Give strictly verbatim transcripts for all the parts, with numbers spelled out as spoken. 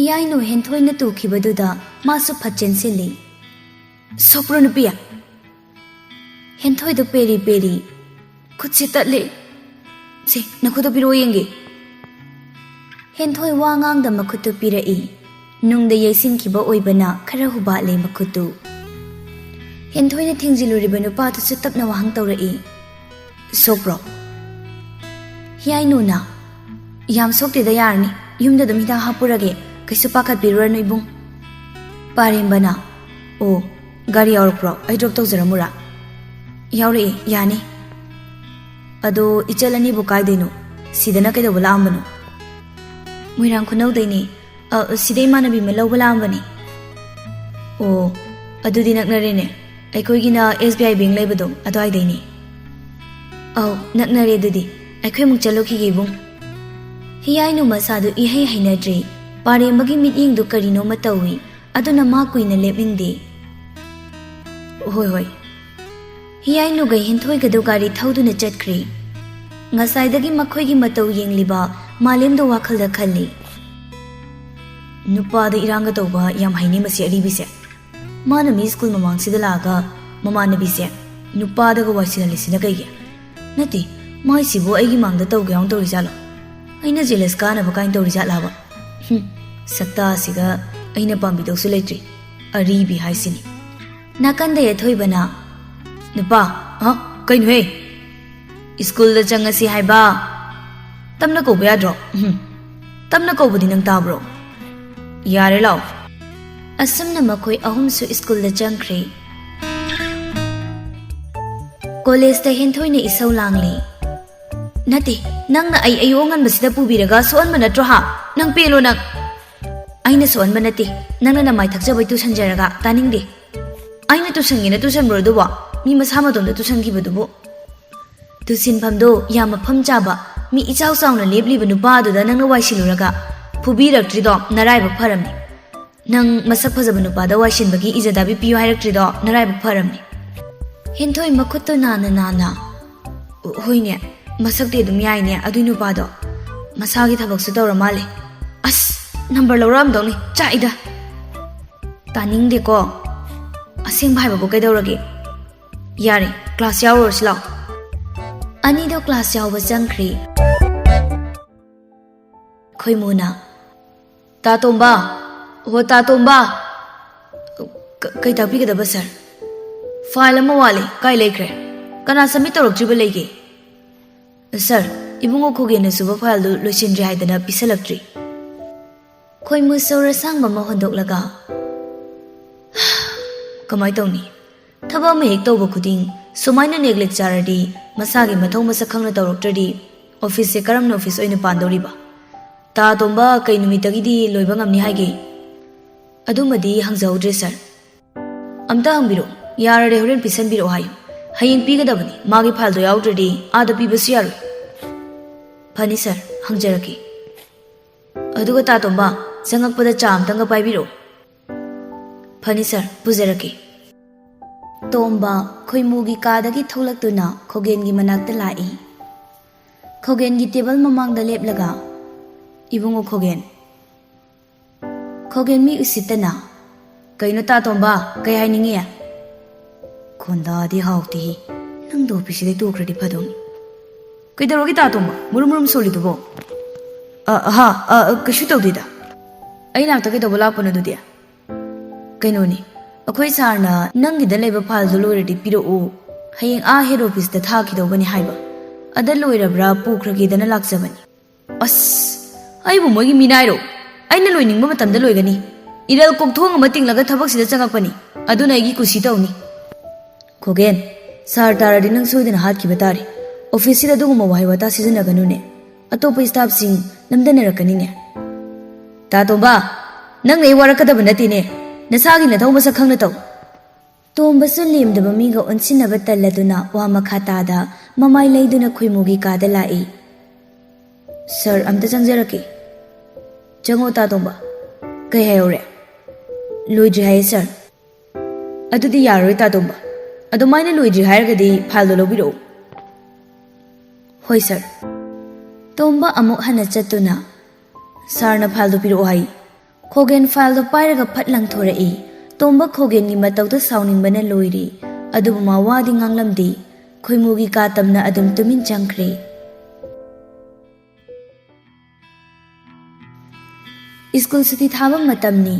ꯏꯌꯥꯏꯅꯨ ꯍꯦꯟꯊꯣꯏꯅ ꯇꯨꯈꯤꯕꯗꯨꯗ ꯃꯥꯁꯨ ꯐꯠ ꯆꯦꯟꯁꯤꯜꯂꯤ꯫ "ꯁꯣꯛꯄ꯭ꯔꯣ ꯅꯨꯄꯤ?" ꯍꯦꯟꯊꯣꯏꯗꯣ ꯄꯦꯔꯤ ꯄꯦꯔꯤ꯫ "ꯈꯨꯠꯁꯦ ꯇꯠꯂꯦ꯫ ꯁꯦ, ꯅꯈꯨꯠꯇꯣ ꯄꯤꯔꯛꯑꯣ ꯌꯦꯡꯒꯦ꯫" ꯍꯦꯟꯊꯣꯏ ꯋꯥ ꯉꯥꯡꯗ ꯃꯈꯨꯠꯇꯨ ꯄꯤꯔꯛꯏ꯫ ꯅꯨꯡꯗ ꯌꯩꯁꯤꯟꯈꯤꯕ ꯑꯣꯏꯕꯅ ꯈꯔ ꯍꯨꯕꯥꯠꯂꯦ ꯃꯈꯨꯠꯇꯨ꯫ ꯍꯦꯟꯊꯣꯏꯅ ꯊꯦꯡꯖꯤꯜꯂꯨꯔꯤꯕ ꯅꯨꯄꯥꯗꯨꯁꯨ ꯇꯞꯅ ꯋꯥꯍꯪ ꯇꯧꯔꯛꯏ꯫ "ꯁꯣꯛꯄ꯭ꯔꯣ?" ꯍꯤꯌꯥꯏꯅꯨꯅ, "ꯌꯥꯝ ꯁꯣꯛꯇꯦꯗ, ꯌꯥꯔꯅꯤ꯫ ꯌꯨꯝꯗ ꯑꯗꯨꯝ ꯍꯤꯗꯥꯛ ꯍꯥꯞꯄꯨꯔꯒꯦ꯫ ꯀꯩꯁꯨ ꯄꯥꯈꯠꯄꯤꯔꯨꯔꯅꯨ ꯏꯕꯨꯡ꯫" ꯄꯥꯔꯦꯝꯕꯅ, "ꯑꯣ, ꯒꯥꯔꯤ ꯌꯥꯎꯔꯛꯄ꯭ꯔꯣ? ꯑꯩ ꯗ꯭ꯔꯣꯞ ꯇꯧꯖꯔꯝꯃꯨꯔꯥ?" "ꯌꯥꯎꯔꯛꯑꯦ, ꯌꯥꯅꯤ꯫" "ꯑꯗꯣ ꯏꯆꯜ ꯑꯅꯤꯕꯨ ꯀꯥꯏꯗꯩꯅꯣ? ꯁꯤꯗꯅ ꯀꯩꯗꯧꯕ ꯂꯥꯛꯑꯝꯕꯅꯣ?" "ꯃꯣꯏꯔꯥꯡ ꯈꯨꯅꯧꯗꯩꯅꯦ꯫ ꯑ, ꯁꯤꯗ ꯏꯃꯥꯟꯅꯕꯤ ꯑꯃ ꯂꯧꯕ ꯂꯥꯛꯑꯝꯕꯅꯦ꯫" "ꯑꯣ, ꯑꯗꯨꯗꯤ ꯅꯛꯅꯔꯦꯅꯦ꯫ ꯑꯩꯈꯣꯏꯒꯤꯅ ꯑꯦꯁ ꯕꯤ ꯑꯥꯏ ꯕꯦꯡ ꯂꯩꯕꯗꯣ ꯑꯗꯨꯋꯥꯏꯗꯩꯅꯦ꯫" "ꯑꯧ, ꯅꯛꯅꯔꯦ ꯑꯗꯨꯗꯤ꯫ ꯑꯩꯈꯣꯏ ꯑꯃꯨꯛ ꯆꯠꯂꯨꯈꯤꯒꯦ ꯏꯕꯨꯡ꯫" ꯍꯤꯌꯥꯏꯅꯨ ꯃꯁꯥꯗꯨ ꯏꯍꯩ ꯍꯩꯅꯗ꯭ꯔꯦ꯫ ꯄꯥꯔꯦꯝꯕꯒꯤ ꯃꯤꯠꯌꯦꯡꯗꯨ ꯀꯔꯤꯅꯣꯃ ꯇꯧꯏ꯫ ꯑꯗꯨꯅ ꯃꯥ ꯀꯨꯏꯅ ꯂꯦꯞꯅꯤꯡꯗꯦ꯫ "ꯍꯣꯏ, ꯍꯣꯏ꯫" ꯍꯤꯌꯥꯏꯅꯨꯒ ꯍꯦꯟꯊꯣꯏꯒꯗꯨ ꯒꯥꯔꯤ ꯊꯧꯗꯨꯅ ꯆꯠꯈ꯭ꯔꯦ꯫ ꯉꯁꯥꯏꯗꯒꯤ ꯃꯈꯣꯏꯒꯤ ꯃꯇꯧ ꯌꯦꯡꯂꯤꯕ ꯃꯥꯂꯦꯝꯗꯣ ꯋꯥꯈꯜꯗ ꯈꯜꯂꯤ꯫ "ꯅꯨꯄꯥꯗ ꯏꯔꯥꯡꯒ ꯇꯧꯕ ꯌꯥꯝ ꯍꯩꯅꯦ ꯃꯁꯤ ꯑꯔꯤꯕꯤꯁꯦ꯫ ꯃꯥꯅ ꯃꯤ ꯁ꯭ꯀꯨꯜ ꯃꯃꯥꯡꯁꯤꯗ ꯂꯥꯛꯑꯒ ꯃꯃꯥꯟꯅꯕꯤꯁꯦ ꯅꯨꯄꯥꯗꯒ ꯋꯥꯏꯁꯤꯜꯍꯜꯂꯤꯁꯤꯅ ꯀꯩꯒꯤ? ꯅꯠꯇꯦ, ꯃꯥꯏꯁꯤꯕꯨ ꯑꯩꯒꯤ ꯃꯥꯡꯗ ꯇꯧꯒꯦ ꯌꯥꯎꯅ ꯇꯧꯔꯤꯖꯥꯠꯂꯣ? ꯑꯩꯅ ꯖꯦꯂꯁ ꯀꯥꯅꯕ ꯀꯥꯏꯅ ꯇꯧꯔꯤꯖꯥꯠꯂꯕ? ꯍꯨꯝ, ꯁꯛꯇꯥꯁꯤꯒ ꯑꯩꯅ ꯄꯥꯝꯕꯤꯗꯧꯁꯨ ꯂꯩꯇ꯭ꯔꯤ꯫ ꯑꯔꯤꯕꯤ ꯍꯥꯏꯁꯤꯅꯤ꯫" ꯅꯥꯀꯟꯗ ꯌꯦꯊꯣꯏꯕꯅ, "ꯅꯨꯄꯥ, ꯑ, ꯀꯩꯅꯣꯍꯦ? ꯁ꯭ꯀꯨꯜꯗ ꯆꯪꯉꯁꯤ ꯍꯥꯏꯕ꯫ ꯇꯞꯅ ꯀꯧꯕ ꯌꯥꯗ꯭ꯔꯣ? ꯎꯝ꯫ ꯇꯞꯅ ꯀꯧꯕꯗꯤ ꯅꯪ ꯇꯥꯕ꯭ꯔꯣ? ꯌꯥꯔꯦ, ꯂꯥꯛꯑꯣ꯫" ꯑꯁꯨꯝꯅ ꯃꯈꯣꯏ ꯑꯍꯨꯝꯁꯨ ꯁ꯭ꯀꯨꯜꯗ ꯆꯪꯈ꯭ꯔꯦ꯫ ꯀꯣꯂꯦꯖꯇ ꯍꯦꯟꯊꯣꯏꯅ ꯏꯁꯧ ꯂꯥꯡꯂꯤ꯫ "ꯅꯠꯇꯦ, ꯅꯪꯅ ꯑꯩ ꯑꯌꯨꯛ ꯑꯉꯟꯕꯁꯤꯗ ꯄꯨꯕꯤꯔꯒ ꯁꯣꯛꯍꯟꯕ ꯅꯠꯇ꯭ꯔꯣ ꯍꯥ? ꯅꯪ ꯄꯦꯜꯂꯣ ꯅꯪ!" "ꯑꯩꯅ ꯁꯣꯛꯍꯟꯕ ꯅꯠꯇꯦ, ꯅꯪꯅ ꯅꯃꯥꯏ ꯊꯛꯆꯕꯩ ꯇꯨꯁꯟꯖꯔꯒ꯫ ꯇꯥꯅꯤꯡꯗꯦ꯫ ꯑꯩꯅ ꯇꯨꯁꯟꯒꯦꯅ ꯇꯨꯁꯟꯕ꯭ꯔꯣ ꯑꯗꯨꯕꯣ? ꯃꯤ ꯃꯁꯥ ꯃꯇꯣꯝꯗ ꯇꯨꯁꯟꯈꯤꯕꯗꯨꯕꯨ?" ꯇꯨꯁꯤꯟꯐꯝꯗꯣ ꯌꯥꯝ ꯃꯐꯝ ꯆꯥꯕ, ꯃꯤ ꯏꯆꯥꯎ ꯆꯥꯎꯅ ꯂꯦꯞꯂꯤꯕ ꯅꯨꯄꯥ ꯑꯗꯨꯗ ꯅꯪꯅ ꯋꯥꯏꯁꯤꯜꯂꯨꯔꯒ ꯐꯨꯕꯤꯔꯛꯇ꯭ꯔꯤꯗꯣ ꯅꯔꯥꯏꯕꯛ ꯐꯔꯝꯅꯤ꯫ ꯅꯪ ꯃꯁꯛ ꯐꯖꯕ ꯅꯨꯄꯥꯗ ꯋꯥꯏꯁꯤꯟꯕꯒꯤ ꯏꯖꯗꯥꯕꯤ ꯄꯤꯌꯨ ꯍꯥꯏꯔꯛꯇ꯭ꯔꯤꯗꯣ ꯅꯔꯥꯏꯕꯛ ꯐꯔꯝꯅꯤ꯫ ꯍꯦꯟꯊꯣꯏ ꯃꯈꯨꯠꯇꯨ ꯅꯥꯟꯅ ꯅꯥꯟꯅ, "ꯍꯣꯏꯅꯦ, ꯃꯁꯛꯇꯤ ꯑꯗꯨꯝ ꯌꯥꯏꯅꯦ ꯑꯗꯨꯏ ꯅꯨꯄꯥꯗꯣ꯫ ꯃꯁꯥꯒꯤ ꯊꯕꯛꯁꯨ ꯇꯧꯔ ꯃꯥꯜꯂꯦ꯫ ꯑꯁ!" ꯅꯝꯕꯔ ꯂꯧꯔꯛꯑꯝꯗꯧꯅꯤ, ꯆꯥꯛꯏꯗ꯫ ꯇꯥꯅꯤꯡꯗꯦꯀꯣ꯫ ꯑꯁꯦꯡꯕ ꯍꯥꯏꯕꯕꯨ ꯀꯩꯗꯧꯔꯒꯦ? ꯌꯥꯔꯦ, ꯀ꯭ꯂꯥꯁ ꯌꯥꯎꯔꯨꯔꯁꯤ ꯂꯥꯛꯑꯣ꯫ ꯑꯅꯤꯗꯣ ꯀ꯭ꯂꯥꯁ ꯌꯥꯎꯕ ꯆꯪꯈ꯭ꯔꯦ꯫ ꯈꯣꯏꯃꯨꯅ, "ꯇꯥ ꯇꯣꯝꯕ, ꯍꯣ ꯇꯥ ꯇꯣꯝꯕ!" "ꯀ-, ꯀꯩ ꯇꯥꯛꯄꯤꯒꯗꯕ ꯁꯥꯔ?" "ꯐꯥꯏꯜ ꯑꯃ ꯋꯥꯠꯂꯤ, ꯀꯥꯏ ꯂꯩꯈ꯭ꯔꯦ? ꯀꯅꯥ ꯁꯕꯃꯤꯠ ꯇꯧꯔꯛꯇ꯭ꯔꯤꯕ ꯂꯩꯒꯦ?" "ꯁꯥꯔ, ꯏꯕꯨꯡꯉꯣ ꯈꯣꯒꯦꯟꯅ ꯁꯨꯕ ꯐꯥꯏꯜꯗꯨ ꯂꯣꯏꯁꯤꯟꯗ꯭ꯔꯤ ꯍꯥꯏꯗꯅ ꯄꯤꯁꯜꯂꯛꯇ꯭ꯔꯤ꯫" ꯈꯣꯏꯃꯨ ꯁꯣꯔ ꯑꯁꯥꯡꯕ ꯑꯃ ꯍꯣꯟꯗꯣꯛꯂꯒ, "ꯀꯃꯥꯏ ꯇꯧꯅꯤ? ꯊꯕꯛ ꯑꯃ ꯍꯦꯛ ꯇꯧꯕ ꯈꯨꯗꯤꯡ ꯁꯨꯃꯥꯏꯅ ꯅꯦꯒ꯭ꯂꯦꯛ ꯆꯥꯔꯗꯤ, ꯃꯁꯥꯒꯤ ꯃꯊꯧ ꯃꯁꯛ ꯈꯪꯅ ꯇꯧꯔꯛꯇ꯭ꯔꯗꯤ ꯑꯣꯐꯤꯁꯁꯦ ꯀꯔꯝꯅ ꯑꯣꯐꯤꯁ ꯑꯣꯏꯅ ꯄꯥꯟꯗꯧꯔꯤꯕ? ꯇꯥ ꯇꯣꯝꯕ ꯀꯩ ꯅꯨꯃꯤꯠꯇꯒꯤꯗꯤ ꯂꯣꯏꯕ ꯉꯝꯅꯤ ꯍꯥꯏꯒꯦ?" "ꯑꯗꯨꯃꯗꯤ ꯍꯪꯖꯍꯧꯗ꯭ꯔꯦ ꯁꯥꯔ꯫ ꯑꯝꯇ ꯍꯪꯕꯤꯔꯛꯑꯣ, ꯌꯥꯔꯗꯤ ꯍꯣꯔꯦꯟ ꯄꯤꯁꯟꯕꯤꯔꯛꯑꯣ ꯍꯥꯏꯌꯨ꯫ ꯍꯌꯦꯡ ꯄꯤꯒꯗꯕꯅꯤ, ꯃꯥꯒꯤ ꯐꯥꯏꯜꯗꯣ ꯌꯥꯎꯗ꯭ꯔꯗꯤ ꯑꯥꯗ ꯄꯤꯕꯁꯨ ꯌꯥꯔꯣꯏ꯫" "ꯐꯅꯤ ꯁꯥꯔ, ꯍꯪꯖꯔꯛꯀꯦ꯫ ꯑꯗꯨꯒ ꯇꯥ ꯇꯣꯝꯕ, ꯆꯪꯉꯛꯄꯗ ꯆꯥ ꯑꯝꯇꯪꯒ ꯄꯥꯏꯕꯤꯔꯛꯑꯣ꯫" "ꯐꯅꯤ ꯁꯥꯔ, ꯄꯨꯖꯔꯛꯀꯦ꯫" ꯇꯣꯝꯕ ꯈꯣꯏꯃꯨꯒꯤ ꯀꯥꯗꯒꯤ ꯊꯣꯛꯂꯛꯇꯨꯅ ꯈꯣꯒꯦꯟꯒꯤ ꯃꯅꯥꯛꯇ ꯂꯥꯛꯏ꯫ ꯈꯣꯒꯦꯟꯒꯤ ꯇꯦꯕꯜ ꯃꯃꯥꯡꯗ ꯂꯦꯞꯂꯒ, "ꯏꯕꯨꯡꯉꯣ ꯈꯣꯒꯦꯟ꯫" ꯈꯣꯒꯦꯟ ꯃꯤ ꯎꯁꯤꯠꯇꯅ, "ꯀꯩꯅꯣ ꯇꯥ ꯇꯣꯝꯕ, ꯀꯩ ꯍꯥꯏꯅꯤꯡꯉꯤ?" "ꯈꯣꯟꯗꯥꯗꯤ ꯍꯥꯎꯇꯦꯍꯦ꯫ ꯅꯪꯗꯣ ꯑꯣꯐꯤꯁꯁꯤꯗꯩ ꯇꯣꯛꯈ꯭ꯔꯗꯤ ꯐꯗꯧꯅꯤ꯫" "ꯀꯩꯗꯧꯔꯒꯦ ꯇꯥ ꯇꯣꯝꯕ, ꯃꯨꯔꯨꯝ ꯃꯨꯔꯨꯝ ꯁꯣꯜꯂꯤꯗꯨꯕꯣ?" "ꯑ, ꯑꯍꯥ, ꯑ, ꯑ, ꯀꯩꯁꯨ ꯇꯧꯗꯦꯗ꯫" "ꯑꯩ ꯅꯥꯛꯇ ꯀꯩꯗꯧꯕ ꯂꯥꯛꯄꯅꯣ ꯑꯗꯨꯗꯤ?" "ꯀꯩꯅꯣꯅꯤ, ꯑꯩꯈꯣꯏ ꯁꯥꯔꯅ ꯅꯪꯒꯤꯗ ꯂꯩꯕ ꯐꯥꯏꯜꯗꯣ ꯂꯣꯏꯔꯗꯤ ꯄꯤꯔꯛꯎ, ꯍꯌꯦꯡ ꯑꯥ ꯍꯦꯗ ꯑꯣꯐꯤꯁꯇ ꯊꯥꯈꯤꯗꯧꯕꯅꯤ ꯍꯥꯏꯕ꯫ ꯑꯗ ꯂꯣꯏꯔꯕ꯭ꯔꯥ ꯄꯨꯈ꯭ꯔꯒꯦꯗꯅ ꯂꯥꯛꯆꯕꯅꯤ꯫" "ꯑꯁ, ꯑꯩꯕꯨ ꯃꯣꯏꯒꯤ ꯃꯤꯅꯥꯏꯔꯣ? ꯑꯩꯅ ꯂꯣꯏꯅꯤꯡꯕ ꯃꯇꯝꯗ ꯂꯣꯏꯒꯅꯤ꯫ ꯏꯔꯦꯜ ꯀꯣꯛꯊꯣꯡ ꯑꯃ ꯇꯤꯡꯂꯒ ꯊꯕꯛꯁꯤꯗ ꯆꯪꯉꯛꯄꯅꯤ, ꯑꯗꯨꯅ ꯑꯩꯒꯤ ꯀꯨꯁꯤ ꯇꯧꯅꯤ꯫" "ꯈꯣꯒꯦꯟ, ꯁꯥꯔ ꯇꯥꯔꯗꯤ ꯅꯪ ꯁꯣꯏꯗꯅ ꯍꯥꯠꯈꯤꯕ ꯇꯥꯔꯦ꯫ ꯑꯣꯐꯤꯁꯁꯤꯗ ꯑꯗꯨꯒꯨꯝꯕ ꯋꯥꯍꯩ ꯋꯥꯇꯥ ꯁꯤꯖꯤꯟꯅꯒꯅꯨꯅꯦ꯫ ꯑꯇꯣꯞꯄ ꯁ꯭ꯇꯥꯐꯁꯤꯡ ꯂꯝꯗꯟꯅꯔꯛꯀꯅꯤꯅꯦ꯫" "ꯇꯥ ꯇꯣꯝꯕ, ꯅꯪꯅ ꯑꯩ ꯋꯥꯔꯛꯀꯗꯕ ꯅꯠꯇꯦꯅꯦ꯫ ꯅꯁꯥꯒꯤ ꯅꯊꯧ ꯃꯁꯛ ꯈꯪꯅ ꯇꯧ꯫" ꯇꯣꯝꯕꯁꯨ ꯂꯦꯝꯗꯕ ꯃꯤꯒ ꯑꯣꯟꯁꯤꯟꯅꯕ ꯇꯜꯂꯗꯨꯅ ꯋꯥ ꯃꯈꯥ ꯇꯥꯗ ꯃꯃꯥꯏ ꯂꯩꯗꯨꯅ ꯈꯣꯏꯃꯨꯒꯤ ꯀꯥꯗ ꯂꯥꯛꯏ꯫ "ꯁꯥꯔ, ꯑꯝꯇ ꯆꯪꯖꯔꯛꯀꯦ꯫" "ꯆꯪꯉꯣ ꯇꯥ ꯇꯣꯝꯕ꯫ ꯀꯩ ꯍꯥꯏꯍꯧꯔꯦ?" "ꯂꯣꯏꯗ꯭ꯔꯤ ꯍꯥꯏꯌꯦ ꯁꯥꯔ꯫" "ꯑꯗꯨꯗꯤ ꯌꯥꯔꯔꯣꯏ ꯇꯥ ꯇꯣꯝꯕ꯫ ꯑꯗꯨꯃꯥꯏꯅ ꯂꯣꯏꯗ꯭ꯔꯤ ꯍꯥꯏꯔꯒꯗꯤ ꯐꯥꯏꯜꯗꯣ ꯂꯧꯕꯤꯔꯛꯎ꯫" "ꯍꯣꯏ ꯁꯥꯔ꯫" ꯇꯣꯝꯕ ꯑꯃꯨꯛ ꯍꯟꯅ ꯆꯠꯇꯨꯅ, "ꯁꯥꯔꯅ ꯐꯥꯏꯜꯗꯨ ꯄꯤꯔꯛꯑꯣ" ꯍꯥꯏ꯫ ꯈꯣꯒꯦꯟ ꯐꯥꯏꯜꯗꯣ ꯄꯥꯏꯔꯒ ꯐꯠ ꯂꯪꯊꯣꯔꯛꯏ꯫ ꯇꯣꯝꯕ ꯈꯣꯒꯦꯟꯒꯤ ꯃꯇꯧꯗ ꯁꯥꯎꯅꯤꯡꯕꯅ ꯂꯣꯏꯔꯤ꯫ ꯑꯗꯨꯕꯨ ꯃꯥ ꯋꯥꯗꯤ ꯉꯥꯡꯂꯝꯗꯦ꯫ ꯈꯣꯏꯃꯨꯒꯤ ꯀꯥ ꯇꯝꯅ ꯑꯗꯨꯝ ꯇꯨꯃꯤꯟ ꯆꯪꯈ꯭ꯔꯦ꯫ ꯁ꯭ꯀꯨꯜ ꯁꯨꯇꯤ ꯊꯥꯕ ꯃꯇꯝꯅꯤ꯫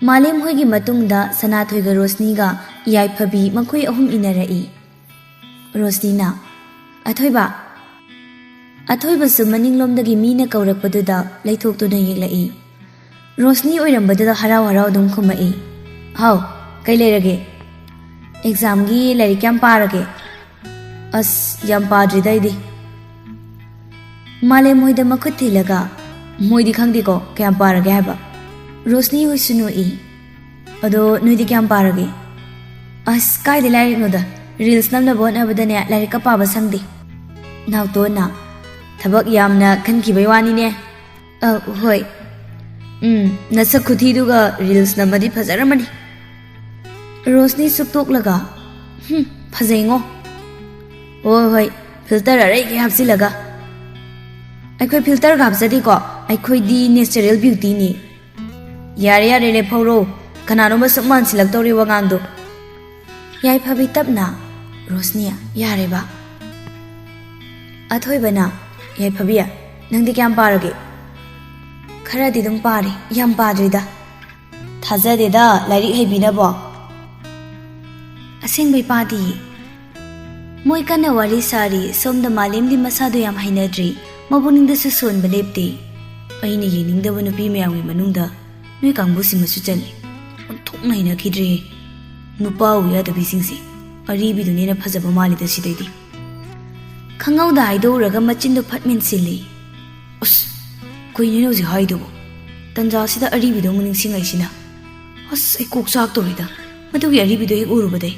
ꯃꯥꯂꯦꯝ ꯍꯣꯏꯒꯤ ꯃꯇꯨꯡꯗ ꯁꯅꯥꯊꯣꯏꯒ ꯔꯣꯁꯅꯤꯒ ꯌꯥꯏꯐꯕꯤ ꯃꯈꯣꯏ ꯑꯍꯨꯝ ꯏꯟꯅꯔꯛꯏ꯫ ꯔꯣꯁꯅꯤꯅ, "ꯑꯊꯣꯏꯕ!" ꯑꯊꯣꯏꯕꯁꯨ ꯃꯅꯤꯡꯂꯣꯝꯗꯒꯤ ꯃꯤꯅ ꯀꯧꯔꯛꯄꯗꯨꯗ ꯂꯩꯊꯣꯛꯇꯨꯅ ꯌꯦꯡꯂꯛꯏ꯫ ꯔꯣꯁꯅꯤ ꯑꯣꯏꯔꯝꯕꯗꯨꯗ ꯍꯔꯥꯎ ꯍꯔꯥꯎ ꯑꯗꯨꯝ ꯈꯨꯝꯃꯛꯏ, "ꯍꯥꯎ, ꯀꯩ ꯂꯩꯔꯒꯦ? ꯑꯦꯛꯖꯥꯝꯒꯤ ꯂꯥꯏꯔꯤꯛ ꯀꯌꯥꯝ ꯄꯥꯔꯒꯦ?" "ꯑꯁ, ꯌꯥꯝ ꯄꯥꯗ꯭ꯔꯤꯗ ꯑꯩꯗꯤ꯫" ꯃꯥꯂꯦꯝ ꯍꯣꯏꯗ ꯃꯈꯨꯠ ꯊꯤꯜꯂꯒ, "ꯃꯣꯏꯗꯤ ꯈꯪꯗꯦꯀꯣ ꯀꯌꯥꯝ ꯄꯥꯔꯒꯦ ꯍꯥꯏꯕ꯫" ꯔꯣꯁꯅꯤ ꯍꯣꯏꯁꯨ ꯅꯣꯛꯏ꯫ "ꯑꯗꯣ ꯅꯣꯏꯗꯤ ꯀꯌꯥꯝ ꯄꯥꯔꯒꯦ?" "ꯑꯁ, ꯀꯥꯏꯗ ꯂꯥꯏꯔꯤꯛꯅꯣꯗ, ꯔꯤꯜꯁ ꯅꯝꯅꯕ ꯍꯣꯠꯅꯕꯗꯅꯦ ꯂꯥꯏꯔꯤꯛꯀ ꯄꯥꯕ ꯁꯪꯗꯦ꯫" ꯅꯥꯎꯇꯣꯟꯅ, "ꯊꯕꯛ ꯌꯥꯝꯅ ꯈꯟꯈꯤꯕꯩ ꯋꯥꯅꯤꯅꯦ꯫" "ꯑ, ꯍꯣꯏ꯫ ꯎꯝ, ꯅꯁꯛ ꯈꯨꯊꯤꯗꯨꯒ ꯔꯤꯜꯁ ꯅꯝꯃꯗꯤ ꯐꯖꯔꯝꯃꯅꯤ꯫" ꯔꯣꯁꯅꯤ ꯁꯨꯛꯇꯣꯛꯂꯒ, "ꯍꯨꯝ, ꯐꯖꯩꯉꯣ꯫" "ꯍꯣꯏ, ꯍꯣꯏ, ꯐꯤꯜꯇꯔ ꯑꯔꯩꯒꯩ ꯍꯥꯞꯆꯤꯜꯂꯒ꯫" "ꯑꯩꯈꯣꯏ ꯐꯤꯜꯇꯔꯒ ꯍꯥꯞꯆꯗꯦꯀꯣ, ꯑꯩꯈꯣꯏꯗꯤ ꯅꯦꯆꯔꯦꯜ ꯕ꯭ꯌꯨꯇꯤꯅꯤ꯫" "ꯌꯥꯔꯦ, ꯌꯥꯔꯦ, ꯂꯦꯞꯍꯧꯔꯣ꯫ ꯀꯅꯥꯅꯣꯝꯃ ꯁꯨꯝ ꯃꯥꯟꯁꯤꯜꯂꯛꯇꯧꯔꯦ ꯋꯥꯉꯥꯡꯗꯣ꯫" ꯌꯥꯏꯐꯕꯤ ꯇꯞꯅ, "ꯔꯣꯁꯅꯤ, ꯌꯥꯔꯦꯕ꯫" ꯑꯊꯣꯏꯕꯅ, "ꯌꯥꯏꯐꯕꯤ, ꯅꯪꯗꯤ ꯀꯌꯥꯝ ꯄꯥꯔꯒꯦ?" "ꯈꯔꯗꯤ ꯑꯗꯨꯝ ꯄꯥꯔꯦ, ꯌꯥꯝ ꯄꯥꯗ꯭ꯔꯤꯗ꯫" "ꯊꯥꯖꯗꯦꯗ, ꯂꯥꯏꯔꯤꯛ ꯍꯩꯕꯤꯅꯕꯣ꯫" "ꯑꯁꯦꯡꯕꯩ ꯄꯥꯗꯤꯌꯦ꯫" ꯃꯣꯏ ꯀꯟꯅ ꯋꯥꯔꯤ ꯁꯥꯔꯤ, ꯁꯣꯝꯗ ꯃꯥꯂꯦꯝꯗꯤ ꯃꯁꯥꯗꯣ ꯌꯥꯝ ꯍꯩꯅꯗ꯭ꯔꯤ, ꯃꯄꯨꯛꯅꯤꯡꯗꯁꯨ ꯁꯣꯟꯕ ꯂꯦꯞꯇꯦ꯫ ꯑꯩꯅ ꯌꯦꯡꯅꯤꯡꯗꯕ ꯅꯨꯄꯤ ꯃꯌꯥꯝꯒꯤ ꯃꯅꯨꯡꯗ ꯅꯣꯏ ꯀꯥꯡꯕꯨꯁꯤꯃꯁꯨ ꯆꯜꯂꯤ꯫ ꯑꯣꯟꯊꯣꯛꯅ ꯍꯩꯅꯈꯤꯗ꯭ꯔꯦ꯫ ꯅꯨꯄꯥ ꯎ ꯌꯥꯗꯕꯤꯁꯤꯡꯁꯦ꯫ ꯑꯔꯤꯕꯤꯗꯨꯅ ꯍꯦꯟꯅ ꯐꯖꯕ ꯃꯥꯜꯂꯤꯗ ꯁꯤꯗꯩꯗꯤ꯫ ꯈꯪꯍꯧꯗ ꯍꯥꯏꯗꯣꯛꯎꯔꯒ ꯃꯆꯤꯟꯗꯣ ꯐꯠ ꯃꯦꯟꯁꯤꯜꯂꯤ꯫ ꯑꯁ, ꯀꯩꯅꯣꯅꯦ ꯍꯧꯖꯤꯛ ꯍꯥꯏꯗꯨꯕꯨ? ꯇꯟꯖꯥꯁꯤꯗ ꯑꯔꯤꯕꯤꯗꯣ ꯑꯃꯨꯛ ꯅꯤꯡꯁꯤꯡꯉꯛꯏꯁꯤꯅ꯫ ꯑꯁ, ꯑꯩ ꯀꯣꯛ ꯆꯥꯛꯇꯧꯔꯤꯗ꯫ ꯃꯗꯨꯒꯤ ꯑꯔꯤꯕꯤꯗꯣ ꯍꯦꯛ ꯎꯔꯨꯕꯗꯩ꯫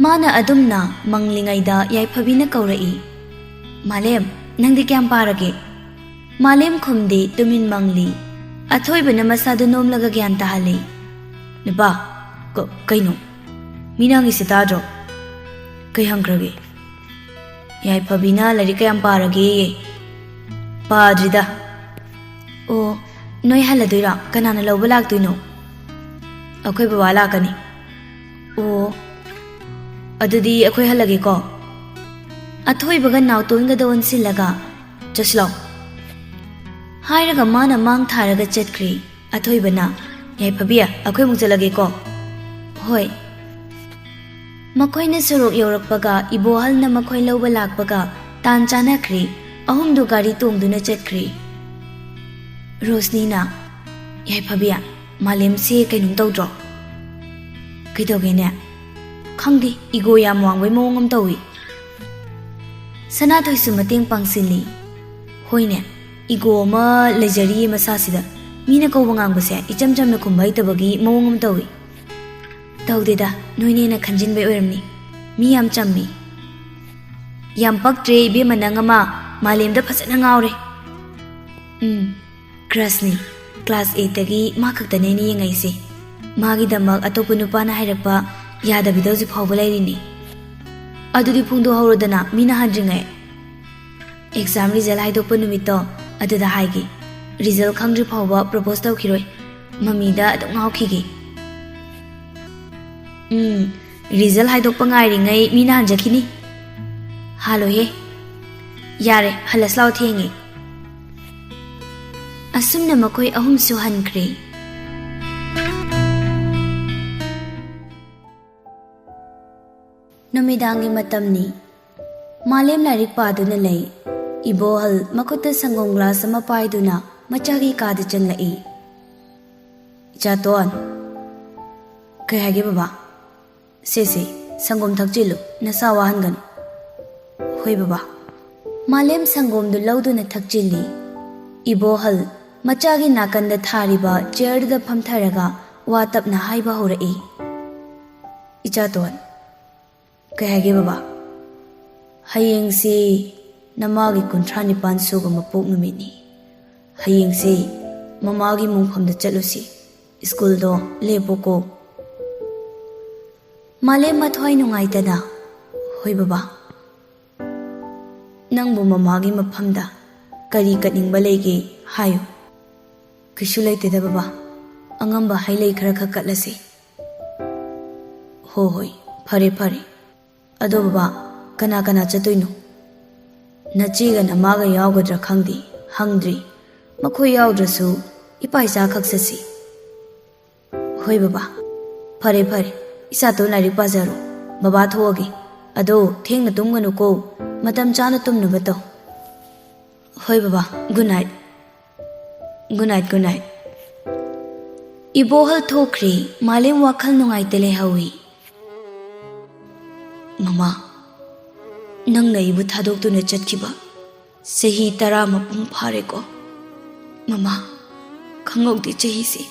ꯃꯥꯅ ꯑꯗꯨꯝꯅ ꯃꯪꯂꯤꯉꯩꯗ ꯌꯥꯏꯐꯕꯤꯅ ꯀꯧꯔꯛꯏ, "ꯃꯥꯂꯦꯝ, ꯅꯪꯗꯤ ꯀꯌꯥꯝ ꯄꯥꯔꯒꯦ?" ꯃꯥꯂꯦꯝ ꯈꯨꯝꯗꯦ, ꯇꯨꯃꯤꯟ ꯃꯪꯂꯤ꯫ ꯑꯊꯣꯏꯕꯅ ꯃꯁꯥꯗꯨ ꯅꯣꯝꯂꯒ ꯒ꯭ꯌꯥꯟ ꯇꯥꯍꯜꯂꯤ꯫ "ꯅꯨꯄꯥ, ꯀ-, ꯀꯩꯅꯣ? ꯃꯤꯅ ꯍꯪꯉꯤꯁꯦ ꯇꯥꯗ꯭ꯔꯣ? ꯀꯩ ꯍꯪꯈ꯭ꯔꯒꯦ?" ꯌꯥꯏꯐꯕꯤꯅ ꯂꯥꯏꯔꯤꯛ ꯀꯌꯥꯝ ꯄꯥꯔꯒꯦꯌꯦ꯫ "ꯄꯥꯗ꯭ꯔꯤꯗ꯫ ꯑꯣ, ꯅꯣꯏ ꯍꯜꯂꯗꯣꯏꯔꯣ? ꯀꯅꯥꯅ ꯂꯧꯕ ꯂꯥꯛꯇꯣꯏꯅꯣ? ꯑꯩꯈꯣꯏ ꯕꯕꯥ ꯂꯥꯛꯀꯅꯤ꯫ ꯑꯣ, ꯑꯗꯨꯗꯤ ꯑꯩꯈꯣꯏ ꯍꯜꯂꯒꯦꯀꯣ꯫ ꯑꯊꯣꯏꯕꯒ ꯅꯥꯎꯇꯣꯟꯒꯗ ꯑꯣꯟꯁꯤꯜꯂꯒ, "ꯆꯠꯁꯤꯂꯥꯎ," ꯍꯥꯏꯔꯒ ꯃꯥꯅ ꯃꯥꯡ ꯊꯥꯔꯒ ꯆꯠꯈ꯭ꯔꯦ꯫ ꯑꯊꯣꯏꯕꯅ, "ꯌꯥꯏꯐꯕꯤ, ꯑꯩꯈꯣꯏ ꯑꯃꯨꯛ ꯆꯠꯂꯒꯦꯀꯣ꯫" "ꯍꯣꯏ꯫" ꯃꯈꯣꯏꯅ ꯁꯣꯔꯣꯛ ꯌꯧꯔꯛꯄꯒ ꯏꯕꯣꯍꯜꯅ ꯃꯈꯣꯏ ꯂꯧꯕ ꯂꯥꯛꯄꯒ ꯇꯥꯟ ꯆꯥꯅꯈ꯭ꯔꯦ꯫ ꯑꯍꯨꯝꯗꯨ ꯒꯥꯔꯤ ꯇꯣꯡꯗꯨꯅ ꯆꯠꯈ꯭ꯔꯦ꯫ ꯔꯣꯁꯅꯤꯅ, "ꯌꯥꯏꯐꯕꯤ, ꯃꯥꯂꯦꯝꯁꯦ ꯀꯩꯅꯣꯝ ꯇꯧꯗ꯭ꯔꯣ?" "ꯀꯩꯗꯧꯒꯦꯅꯦ?" "ꯈꯪꯗꯦ, ꯏꯒꯣ ꯌꯥꯝ ꯋꯥꯡꯕꯩ ꯃꯑꯣꯡ ꯑꯃ ꯇꯧꯏ꯫" ꯁꯅꯥꯊꯣꯏꯁꯨ ꯃꯇꯦꯡ ꯄꯥꯡꯁꯤꯜꯂꯤ꯫ "ꯍꯣꯏꯅꯦ, ꯏꯒꯣ ꯑꯃ ꯂꯩꯖꯔꯤꯌꯦ ꯃꯁꯥꯁꯤꯗ꯫ ꯃꯤꯅ ꯀꯧꯕ ꯉꯥꯡꯕꯁꯦ ꯏꯆꯝ ꯆꯝꯅ ꯈꯨꯝꯕ ꯍꯩꯇꯕꯒꯤ ꯃꯑꯣꯡ ꯑꯃ ꯇꯧꯏ꯫" "ꯇꯧꯗꯦꯗ, ꯅꯣꯏꯅ ꯍꯦꯟꯅ ꯈꯟꯖꯤꯟꯕꯩ ꯑꯣꯏꯔꯝꯅꯤ꯫ ꯃꯤ ꯌꯥꯝ ꯆꯝꯃꯤ꯫" "ꯌꯥꯝ ꯄꯛꯇ꯭ꯔꯦ ꯏꯕꯦꯝꯃ, ꯅꯪ ꯑꯃ ꯃꯥꯂꯦꯝꯗ ꯐꯖꯅ ꯉꯥꯎꯔꯦ꯫" "ꯎꯝ, ꯀ꯭ꯔꯁꯅꯤ꯫ ꯀ꯭ꯂꯥꯁ ꯑꯩꯠꯇꯒꯤ ꯃꯥ ꯈꯛꯇꯅꯦ ꯑꯩꯅ ꯌꯦꯡꯉꯛꯏꯁꯦ꯫ ꯃꯥꯒꯤꯗꯃꯛ ꯑꯇꯣꯞꯄ ꯅꯨꯄꯥꯅ ꯍꯥꯏꯔꯛꯄ ꯌꯥꯗꯕꯤꯗ ꯍꯧꯖꯤꯛ ꯐꯥꯎꯕ ꯂꯩꯔꯤꯅꯤ꯫" "ꯑꯗꯨꯗꯤ ꯐꯣꯡꯗꯣꯛꯍꯧꯔꯣꯗꯅ, ꯃꯤꯅ ꯍꯟꯗ꯭ꯔꯤꯉꯩ꯫" "ꯑꯦꯛꯖꯥꯝ ꯔꯤꯖꯜ ꯍꯥꯏꯗꯣꯛꯄ ꯅꯨꯃꯤꯠꯇꯣ ꯑꯗꯨꯗ ꯍꯥꯏꯒꯦ꯫ ꯔꯤꯖꯜ ꯈꯪꯗ꯭ꯔꯤ ꯐꯥꯎꯕ ꯄ꯭ꯔꯣꯄꯣꯁ ꯇꯧꯈꯤꯔꯣꯏ꯫ ꯃꯃꯤꯗ ꯑꯗꯨꯝ ꯉꯥꯎꯈꯤꯒꯦ꯫" "ꯎꯝ, ꯔꯤꯖꯜ ꯍꯥꯏꯗꯣꯛꯄ ꯉꯥꯏꯔꯤꯉꯩ ꯃꯤꯅ ꯍꯟꯖꯈꯤꯅꯤ꯫" "ꯍꯥꯜꯂꯣꯍꯦ꯫ ꯌꯥꯔꯦ, ꯍꯜꯂꯁꯤ ꯂꯥꯎ, ꯊꯦꯡꯉꯦ꯫" ꯑꯁꯨꯝꯅ ꯃꯈꯣꯏ ꯑꯍꯨꯝꯁꯨ ꯍꯟꯈ꯭ꯔꯦ꯫ ꯅꯨꯃꯤꯗꯥꯡꯒꯤ ꯃꯇꯝꯅꯤ꯫ ꯃꯥꯂꯦꯝ ꯂꯥꯏꯔꯤꯛ ꯄꯥꯗꯨꯅ ꯂꯩ꯫ ꯏꯕꯣꯍꯜ ꯃꯈꯨꯠꯇ ꯁꯪꯒꯣꯝ ꯒ꯭ꯂꯥꯁ ꯑꯃ ꯄꯥꯏꯗꯨꯅ ꯃꯆꯥꯒꯤ ꯀꯥꯗ ꯆꯪꯂꯛꯏ꯫ "ꯏꯆꯥꯇꯣꯟ꯫" "ꯀꯩ ꯍꯥꯏꯒꯦ ꯕꯕꯥ?" "ꯁꯦ, ꯁꯦ, ꯁꯪꯒꯣꯝ ꯊꯛꯆꯤꯜꯂꯨ, ꯅꯁꯥ ꯋꯥꯍꯟꯒꯅꯨ꯫" "ꯍꯣꯏ ꯕꯕꯥ꯫" ꯃꯥꯂꯦꯝ ꯁꯪꯒꯣꯝꯗꯨ ꯂꯧꯗꯨꯅ ꯊꯛꯆꯤꯜꯂꯤ꯫ ꯏꯕꯣꯍꯜ ꯃꯆꯥꯒꯤ ꯅꯥꯀꯟꯗ ꯊꯥꯔꯤꯕ ꯆꯤꯌꯔꯗꯨꯗ ꯐꯝꯊꯔꯒ ꯋꯥ ꯇꯞꯅ ꯍꯥꯏꯕ ꯍꯧꯔꯛꯏ꯫ "ꯏꯆꯥꯇꯣꯟ꯫" "ꯀꯩ ꯍꯥꯏꯒꯦ ꯕꯕꯥ?" "ꯍꯌꯦꯡꯁꯤ ꯅꯃꯥꯒꯤ ꯀꯨꯟꯊ꯭ꯔꯥ ꯅꯤꯄꯥꯟ ꯁꯨꯕ ꯃꯄꯣꯛ ꯅꯨꯃꯤꯠꯅꯤ꯫ ꯍꯌꯦꯡꯁꯤ ꯃꯃꯥꯒꯤ ꯃꯣꯡꯐꯝꯗ ꯆꯠꯂꯨꯁꯤ꯫ ꯁ꯭ꯀꯨꯜꯗꯣ ꯂꯦꯞꯄꯨꯀꯣ꯫" ꯃꯥꯂꯦꯝ ꯃꯊ꯭ꯋꯥꯏ ꯅꯨꯡꯉꯥꯏꯇꯅ, "ꯍꯣꯏ ꯕꯕꯥ꯫" "ꯅꯪꯕꯨ ꯃꯃꯥꯒꯤ ꯃꯐꯝꯗ ꯀꯔꯤ ꯀꯠꯅꯤꯡꯕ ꯂꯩꯒꯦ ꯍꯥꯏꯌꯨ꯫" "ꯀꯩꯁꯨ ꯂꯩꯇꯦꯗ ꯕꯕꯥ, ꯑꯉꯝꯕ ꯍꯩ ꯂꯩ ꯈꯔ ꯈꯛ ꯀꯠꯂꯁꯤ꯫" "ꯍꯣ ꯍꯣꯏ, ꯐꯔꯦ ꯐꯔꯦ꯫ ꯑꯗꯣ ꯕꯕꯥ, ꯀꯅꯥ ꯀꯅꯥ ꯆꯠꯇꯣꯏꯅꯣ? ꯅꯆꯦꯒ ꯅꯃꯥꯒ ꯌꯥꯎꯒꯗ꯭ꯔꯥ ꯈꯪꯗꯦ, ꯍꯪꯗ꯭ꯔꯤ꯫ ꯃꯈꯣꯏ ꯌꯥꯎꯗ꯭ꯔꯁꯨ ꯏꯄꯥ ꯏꯆꯥ ꯈꯛ ꯆꯠꯁꯤ꯫" "ꯍꯣꯏ ꯕꯕꯥ, ꯐꯔꯦ ꯐꯔꯦ, ꯏꯆꯥꯇꯣꯟ ꯂꯥꯏꯔꯤꯛ ꯄꯥꯖꯔꯣ꯫ ꯕꯕꯥ ꯊꯣꯛꯑꯒꯦ꯫ ꯑꯗꯣ ꯊꯦꯡꯅ ꯇꯨꯝꯒꯅꯨꯀꯣ, ꯃꯇꯝ ꯆꯥꯅ ꯇꯨꯝꯅꯕ ꯇꯧ꯫" "ꯍꯣꯏ ꯕꯕꯥ, good night꯫" "Good night, good night꯫" ꯏꯕꯣꯍꯜ ꯊꯣꯛꯈ꯭ꯔꯦ꯫ ꯃꯥꯂꯦꯝ ꯋꯥꯈꯜ ꯅꯨꯡꯉꯥꯏꯇ ꯂꯩꯍꯧꯏ꯫ "ꯃꯃꯥ, ꯅꯪꯅ ꯑꯩꯕꯨ ꯊꯥꯗꯣꯛꯇꯨꯅ ꯆꯠꯈꯤꯕ ꯆꯍꯤ ꯇꯔꯥ ꯃꯄꯨꯡ ꯐꯥꯔꯦꯀꯣ꯫ ꯃꯃꯥ, ꯈꯪꯍꯧꯗꯦ ꯆꯍꯤꯁꯤ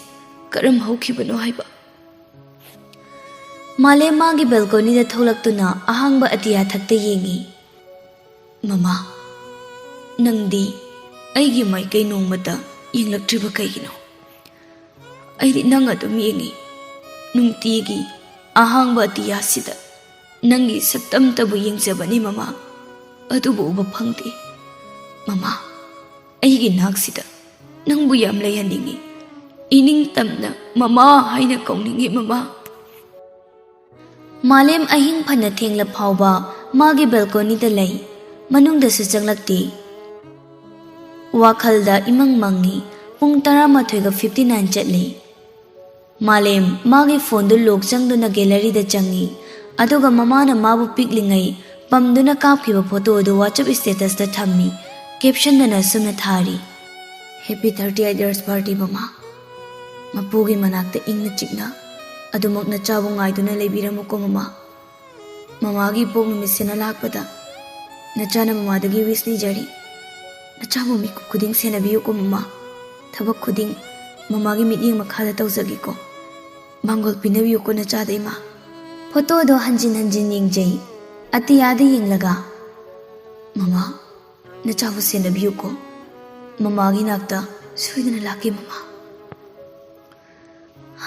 ꯀꯔꯝ ꯍꯧꯈꯤꯕꯅꯣ ꯍꯥꯏꯕ꯫" ꯃꯥꯂꯦꯝ ꯃꯥꯒꯤ ꯕꯦꯜꯀꯣꯅꯤꯗ ꯊꯣꯛꯂꯛꯇꯨꯅ ꯑꯍꯥꯡꯕ ꯑꯇꯤꯌꯥ ꯊꯛꯇ ꯌꯦꯡꯏ꯫ "ꯃꯃꯥ, ꯅꯪꯗꯤ ꯑꯩꯒꯤ ꯃꯥꯏꯀꯩ ꯅꯣꯡꯃꯇ ꯌꯦꯡꯂꯛꯇ꯭ꯔꯤꯕ ꯀꯩꯒꯤꯅꯣ? ꯑꯩꯗꯤ ꯅꯪ ꯑꯗꯨꯝ ꯌꯦꯡꯉꯤ꯫ ꯅꯨꯡꯇꯤꯒꯤ ꯑꯍꯥꯡꯕ ꯑꯇꯤꯌꯥꯁꯤꯗ ꯅꯪꯒꯤ ꯁꯛꯇꯝꯇꯕꯨ ꯌꯦꯡꯖꯕꯅꯤ ꯃꯃꯥ, ꯑꯗꯨꯕꯨ ꯎꯕ ꯐꯪꯗꯦ꯫ ꯃꯃꯥ, ꯑꯩꯒꯤ ꯅꯥꯛꯁꯤꯗ ꯅꯪꯕꯨ ꯌꯥꯝ ꯂꯩꯍꯟꯅꯤꯡꯉꯤ꯫ ꯏꯅꯤꯡ ꯇꯝꯅ ꯃꯃꯥ ꯍꯥꯏꯅ ꯀꯧꯅꯤꯡꯉꯤ ꯃꯃꯥ꯫" ꯃꯥꯂꯦꯝ ꯑꯍꯤꯡ ꯐꯅ ꯊꯦꯡꯂ ꯐꯥꯎꯕ ꯃꯥꯒꯤ ꯕꯦꯜꯀꯣꯅꯤꯗ ꯂꯩ꯫ ꯃꯅꯨꯡꯗꯁꯨ ꯆꯪꯂꯛꯇꯦ꯫ ꯋꯥꯈꯜꯗ ꯏꯃꯪ ꯃꯪꯉꯤ꯫ ꯄꯨꯡ ꯇꯔꯥꯃꯥꯊꯣꯏꯒ fifty nine ꯆꯠꯂꯤ꯫ ꯃꯥꯂꯦꯝ ꯃꯥꯒꯤ ꯐꯣꯟꯗꯨ ꯂꯣꯛ ꯆꯪꯗꯨꯅ ꯒꯦꯂꯔꯤꯗ ꯆꯪꯉꯤ꯫ ꯑꯗꯨꯒ ꯃꯃꯥꯅ ꯃꯥꯕꯨ ꯄꯤꯛꯂꯤꯉꯩ ꯄꯝꯗꯨꯅ ꯀꯥꯞꯈꯤꯕ ꯐꯣꯇꯣ ꯑꯗꯨ WhatsApp statusꯇ ꯊꯝꯃꯤ꯫ ꯀꯦꯞꯁꯟꯗꯅ ꯑꯁꯨꯝꯅ ꯊꯥꯔꯤ: "Happy thirty eight years party ꯃꯃꯥ꯫ ꯃꯄꯨꯒꯤ ꯃꯅꯥꯛꯇ ꯏꯪꯅ ꯆꯤꯛꯅ ꯑꯗꯨꯃꯛ ꯅꯆꯥꯕꯨ ꯉꯥꯏꯗꯨꯅ ꯂꯩꯕꯤꯔꯝꯃꯨꯀꯣ ꯃꯃꯥ꯫ ꯃꯃꯥꯒꯤ ꯏꯄꯣꯛ ꯅꯨꯃꯤꯠꯁꯤꯅ ꯂꯥꯛꯄꯗ ꯅꯆꯥꯅ ꯃꯃꯥꯗꯒꯤ wish ꯅꯤꯖꯔꯤ꯫ ꯅꯆꯥꯕꯨ ꯃꯤꯀꯨꯞ ꯈꯨꯗꯤꯡ ꯁꯦꯟꯅꯕꯤꯌꯨꯀꯣ ꯃꯃꯥ꯫ ꯊꯕꯛ ꯈꯨꯗꯤꯡ ꯃꯃꯥꯒꯤ ꯃꯤꯠꯌꯦꯡ ꯃꯈꯥꯗ ꯇꯧꯖꯒꯦꯀꯣ꯫ ꯃꯥꯡꯒꯣꯜ ꯄꯤꯅꯕꯤꯌꯨꯀꯣ ꯅꯆꯥꯗ ꯏꯃꯥ꯫" ꯐꯣꯇꯣꯗꯣ ꯍꯟꯖꯤꯟ ꯍꯟꯖꯤꯟ ꯌꯦꯡꯖꯩ꯫ ꯑꯇꯤꯌꯥꯗ ꯌꯦꯡꯂꯒ, "ꯃꯃꯥ, ꯅꯆꯥꯕꯨ ꯁꯦꯟꯅꯕꯤꯌꯨꯀꯣ꯫ ꯃꯃꯥꯒꯤ ꯅꯥꯛꯇ ꯁꯣꯏꯗꯅ ꯂꯥꯛꯀꯦ ꯃꯃꯥ꯫"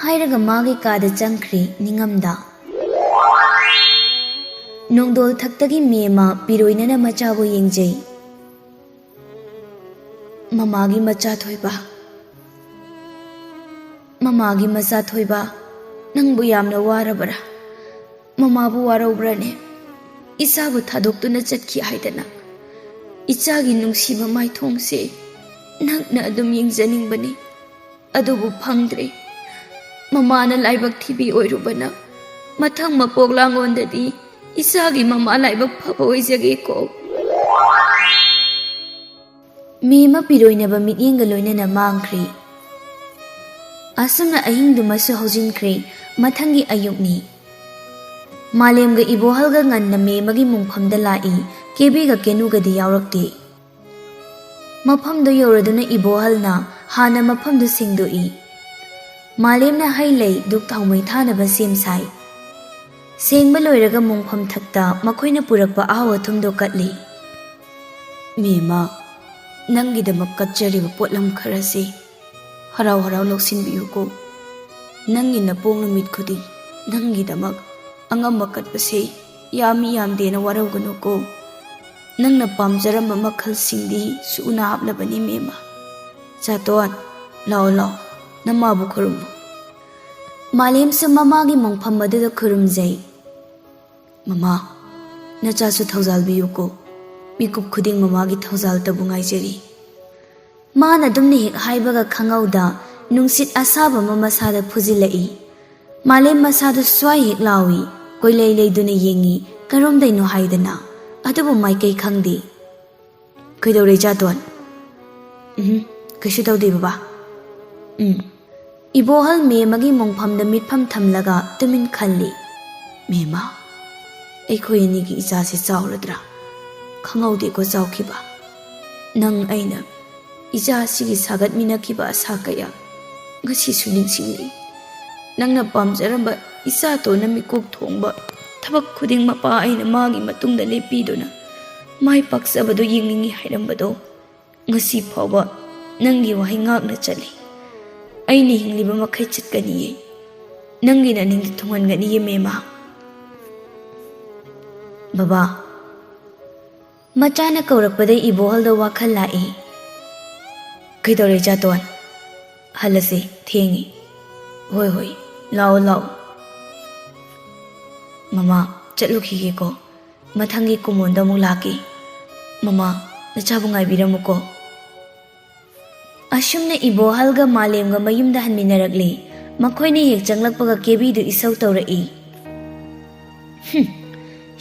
ꯍꯥꯏꯔꯒ ꯃꯥꯒꯤ ꯀꯥꯗ ꯆꯪꯈ꯭ꯔꯦ ꯅꯤꯡꯉꯝꯗ꯫ ꯅꯣꯡꯗꯣꯜ ꯊꯛꯇꯒꯤ ꯃꯦꯃ ꯄꯤꯔꯣꯏꯅꯅ ꯃꯆꯥꯕꯨ ꯌꯦꯡꯖꯩ꯫ ꯃꯃꯥꯒꯤ ꯃꯆꯥ ꯊꯣꯏꯕ, ꯃꯃꯥꯒꯤ ꯃꯆꯥ ꯊꯣꯏꯕ, ꯅꯪꯕꯨ ꯌꯥꯝꯅ ꯋꯥꯔꯕ꯭ꯔꯥ? ꯃꯃꯥꯕꯨ ꯋꯥꯔꯧꯕ꯭ꯔꯅꯦ? ꯏꯆꯥꯕꯨ ꯊꯥꯗꯣꯛꯇꯨꯅ ꯆꯠꯈꯤ ꯍꯥꯏꯗꯅ꯫ ꯏꯆꯥꯒꯤ ꯅꯨꯡꯁꯤꯕ ꯃꯥꯏꯊꯣꯡꯁꯦ ꯅꯛꯅ ꯑꯗꯨꯝ ꯌꯦꯡꯖꯅꯤꯡꯕꯅꯤ, ꯑꯗꯨꯕꯨ ꯐꯪꯗ꯭ꯔꯦ꯫ ꯃꯃꯥꯅ ꯂꯥꯏꯕꯛ ꯊꯤꯕꯤ ꯑꯣꯏꯔꯨꯕꯅ ꯃꯊꯪ ꯃꯄꯣꯛ ꯂꯥꯡꯉꯣꯟꯗꯗꯤ ꯏꯆꯥꯒꯤ ꯃꯃꯥ ꯂꯥꯏꯕꯛ ꯐꯕ ꯑꯣꯏꯖꯒꯦꯀꯣ꯫ ꯃꯦꯃ ꯄꯤꯔꯣꯏꯅꯕ ꯃꯤꯠꯌꯦꯡꯒ ꯂꯣꯏꯅꯅ ꯃꯥꯡꯈ꯭ꯔꯦ꯫ ꯑꯁꯨꯝꯅ ꯑꯍꯤꯡꯗꯨꯃꯁꯨ ꯍꯧꯖꯤꯟꯈ꯭ꯔꯦ꯫ ꯃꯊꯪꯒꯤ ꯑꯌꯨꯛꯅꯤ꯫ ꯃꯥꯂꯦꯝꯒ ꯏꯕꯣꯍꯜꯒ ꯉꯟꯅ ꯃꯦꯃꯒꯤ ꯃꯨꯡꯐꯝꯗ ꯂꯥꯛꯏ꯫ ꯀꯦꯕꯤꯒ ꯀꯦꯅꯨꯒꯗꯤ ꯌꯥꯎꯔꯛꯇꯦ꯫ ꯃꯐꯝꯗꯨ ꯌꯧꯔꯗꯨꯅ ꯏꯕꯣꯍꯜꯅ ꯍꯥꯟꯅ ꯃꯐꯝꯗꯨ ꯁꯦꯡꯗꯣꯛꯏ꯫ ꯃꯥꯂꯦꯝꯅ ꯍꯩ ꯂꯩ, ꯙꯨꯞ ꯊꯥꯎꯃꯩ ꯊꯥꯅꯕ ꯁꯦꯝ ꯁꯥꯏ꯫ ꯁꯦꯡꯕ ꯂꯣꯏꯔꯒ ꯃꯨꯡꯐꯝ ꯊꯛꯇ ꯃꯈꯣꯏꯅ ꯄꯨꯔꯛꯄ ꯑꯍꯥꯎ ꯑꯊꯨꯝꯗꯣ ꯀꯠꯂꯤ꯫ "ꯃꯦꯃ, ꯅꯪꯒꯤꯗꯃꯛ ꯀꯠꯆꯔꯤꯕ ꯄꯣꯠꯂꯝ ꯈꯔꯁꯤ ꯍꯔꯥꯎ ꯍꯔꯥꯎ ꯂꯧꯁꯤꯟꯕꯤꯌꯨꯀꯣ꯫ ꯅꯪꯒꯤ ꯅꯄꯣꯛ ꯅꯨꯃꯤꯠ ꯈꯨꯗꯤꯡ ꯅꯪꯒꯤꯗꯃꯛ ꯑꯉꯝꯕ ꯀꯠꯄꯁꯦ ꯌꯥꯝꯃꯤ ꯌꯥꯝꯗꯦꯅ ꯋꯥꯔꯧꯒꯅꯨꯀꯣ꯫ ꯅꯪꯅ ꯄꯥꯝꯖꯔꯝꯕ ꯃꯈꯜꯁꯤꯡꯗꯤ ꯁꯨꯅ ꯍꯥꯞꯂꯕꯅꯤ, ꯃꯦꯃ꯫ ꯆꯥꯇꯣꯟ, ꯂꯥꯛꯑꯣ, ꯂꯥꯛꯑꯣ, ꯅꯃꯥꯕꯨ ꯈꯨꯔꯨꯝꯃꯨ꯫" ꯃꯥꯂꯦꯝꯁꯨ ꯃꯃꯥꯒꯤ ꯃꯣꯡꯐꯝ ꯑꯗꯨꯗ ꯈꯨꯔꯨꯝꯖꯩ꯫ "ꯃꯃꯥ, ꯅꯆꯥꯁꯨ ꯊꯧꯖꯥꯜꯕꯤꯌꯨꯀꯣ꯫ ꯃꯤꯀꯨꯞ ꯈꯨꯗꯤꯡ ꯃꯃꯥꯒꯤ ꯊꯧꯖꯥꯜꯇꯕꯨ ꯉꯥꯏꯖꯔꯤ꯫" ꯃꯥꯅ ꯑꯗꯨꯝꯅ ꯍꯦꯛ ꯍꯥꯏꯕꯒ ꯈꯪꯍꯧꯗ ꯅꯨꯡꯁꯤꯠ ꯑꯁꯥꯕ ꯑꯃ ꯃꯁꯥꯗ ꯐꯨꯖꯤꯜꯂꯛꯏ꯫ ꯃꯥꯂꯦꯝ ꯃꯁꯥꯗꯨ ꯁ꯭ꯋꯥꯏ ꯍꯦꯛ ꯂꯥꯎꯏ, ꯀꯣꯏꯂꯩ ꯂꯩꯗꯨꯅ ꯌꯦꯡꯏ, ꯀꯔꯣꯝꯗꯩꯅꯣ ꯍꯥꯏꯗꯅ, ꯑꯗꯨꯕꯨ ꯃꯥꯏꯀꯩ ꯈꯪꯗꯦ꯫ "ꯀꯩꯗꯧꯔꯦ ꯏꯆꯥꯇꯣꯟ?" "ꯎꯝ, ꯀꯩꯁꯨ ꯇꯧꯗꯦ ꯕꯕꯥ꯫" "ꯎꯝ꯫" ꯏꯕꯣꯍꯜ ꯃꯦꯃꯒꯤ ꯃꯣꯡꯐꯝꯗ ꯃꯤꯠꯐꯝ ꯊꯝꯂꯒ ꯇꯨꯃꯤꯟ ꯈꯜꯂꯤ꯫ "ꯃꯦꯃ, ꯑꯩꯈꯣꯏ ꯑꯅꯤꯒꯤ ꯏꯆꯥꯁꯤ ꯆꯥꯎꯔꯗ꯭ꯔꯥ? ꯈꯪꯍꯧꯗꯦꯀꯣ ꯆꯥꯎꯈꯤꯕ꯫ ꯅꯪ ꯑꯩꯅ ꯏꯆꯥ ꯑꯁꯤꯒꯤ ꯁꯥꯒꯠꯃꯤꯟꯅꯈꯤꯕ ꯑꯁꯥ ꯀꯌꯥ ꯉꯁꯤꯁꯨ ꯅꯤꯡꯁꯤꯡꯂꯤ꯫ ꯅꯪꯅ ꯄꯥꯝꯖꯔꯝꯕ ꯏꯆꯥꯇꯣꯟꯅ ꯃꯤꯀꯣꯛ ꯊꯣꯡꯕ ꯊꯕꯛ ꯈꯨꯗꯤꯡ ꯃꯄꯥ ꯑꯩꯅ ꯃꯥꯒꯤ ꯃꯇꯨꯡꯗ ꯂꯦꯞꯄꯤꯗꯨꯅ ꯃꯥꯏ ꯄꯥꯛꯆꯕꯗꯨ ꯌꯦꯡꯅꯤꯡꯏ ꯍꯥꯏꯔꯝꯕꯗꯣ ꯉꯁꯤ ꯐꯥꯎꯕ ꯅꯪꯒꯤ ꯋꯥꯍꯩ ꯉꯥꯛꯅ ꯆꯠꯂꯤ꯫ ꯑꯩꯅ ꯍꯤꯡꯂꯤꯕ ꯃꯈꯩ ꯆꯠꯀꯅꯤꯌꯦ꯫ ꯅꯪꯒꯤ ꯅꯅꯤꯡꯗ ꯊꯨꯡꯍꯟꯒꯅꯤꯌꯦ, ꯃꯦꯃ꯫" "ꯕꯕꯥ꯫" ꯃꯆꯥꯅ ꯀꯧꯔꯛꯄꯗ ꯏꯕꯣꯍꯜꯗ ꯋꯥꯈꯜ ꯂꯥꯛꯏ꯫ "ꯀꯩꯗꯧꯔꯦ ꯏꯆꯥꯇꯣꯟ? ꯍꯜꯂꯁꯤ, ꯊꯦꯡꯉꯤ꯫" "ꯍꯣꯏ, ꯍꯣꯏ, ꯂꯥꯛꯑꯣ, ꯂꯥꯛꯑꯣ꯫ ꯃꯃꯥ, ꯆꯠꯂꯨꯈꯤꯒꯦꯀꯣ꯫ ꯃꯊꯪꯒꯤ ꯀꯨꯝꯑꯣꯟꯗ ꯑꯃꯨꯛ ꯂꯥꯛꯀꯦ꯫ ꯃꯃꯥ, ꯅꯆꯥꯕꯨ ꯉꯥꯏꯕꯤꯔꯝꯃꯨꯀꯣ꯫" ꯑꯁꯨꯝꯅ ꯏꯕꯣꯍꯜꯒ ꯃꯥꯂꯦꯝꯒ ꯃꯌꯨꯝꯗ ꯍꯟꯃꯤꯟꯅꯔꯛꯂꯦ꯫ ꯃꯈꯣꯏꯅ ꯍꯦꯛ ꯆꯪꯂꯛꯄꯒ ꯀꯦꯕꯤꯗꯨ ꯏꯁꯧ ꯇꯧꯔꯛꯏ꯫ "ꯍꯨꯝ,